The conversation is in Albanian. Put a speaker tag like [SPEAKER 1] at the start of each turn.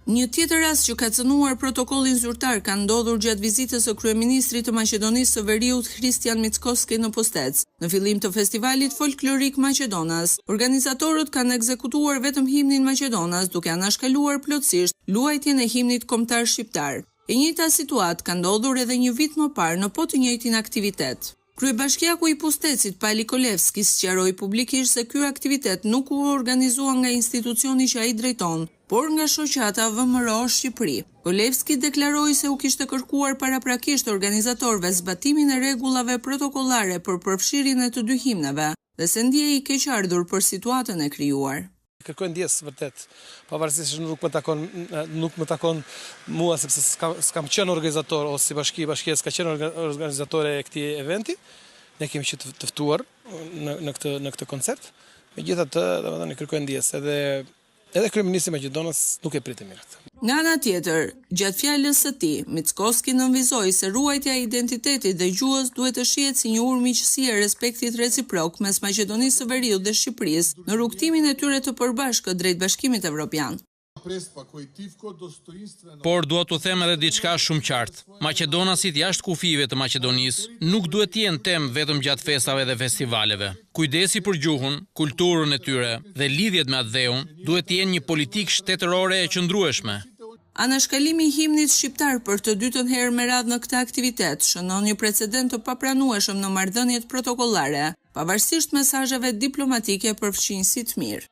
[SPEAKER 1] Një tjetër rast që ka cënuar protokollin zyrtar ka ndodhur gjatë vizitës së kryeministrit të Maqedonisë së Veriut Hristijan Mickoski në Pustec. Në fillim të festivalit folklorik maqedonas, organizatorët kanë ekzekutuar vetëm himnin maqedonas duke anashkaluar plotësisht luajtjen e himnit kombëtar shqiptar. E njëjta situatë ka ndodhur edhe një vit më parë në po të njëjtin aktivitet. Kryebashkiaku i Pustecit, Pali Kolevski, sqaroi publikisht se ky aktivitet nuk u organizua nga institucioni që ai drejton, por nga shoqata VMRO Shqipëri. Kolevski deklaroi se u kishte kërkuar paraprakisht organizatorëve zbatimin e rregullave protokollare për përfshirjen e të dy himneve dhe se ndihej i keqardhur për situatën e krijuar.
[SPEAKER 2] Kërkoj ndjesë vërtet, pavarësisht se nuk më takon nuk më takon mua sepse s'kam s'kam qenë organizator ose si bashki, bashkia s'ka qenë organizatore e këtij eventi. Ne kemi qenë të ftuar në në këtë në këtë koncert. Megjithatë, domethënë kërkoj ndjesë edhe edhe kryeministri maqedonas nuk e priti mirë
[SPEAKER 1] këtë. Nga ana tjetër, gjatë fjalës së tij, Mickoski nënvizoi se ruajtja e identitetit dhe gjuhës duhet të shihet si një urë miqësie e respektit reciprok mes Maqedonisë së Veriut dhe Shqipërisë në rrugëtimin e tyre të përbashkët drejt Bashkimit Evropian.
[SPEAKER 3] Por dua t'u them edhe diçka shumë qartë, maqedonasit jashtë kufijve të Maqedonisë nuk duhet të jenë temë vetëm gjatë festave dhe festivaleve. Kujdesi për gjuhën, kulturën e tyre dhe lidhjet me atdheun duhet të jenë një politikë shtetërore e qëndrueshme.
[SPEAKER 1] Anashkalimi i himnit shqiptar për të dytën herë me radhë në këtë aktivitet shënon një precedent të papranueshëm në marrëdhëniet protokollare, pavarësisht mesazheve diplomatike për fqinjësi të mirë.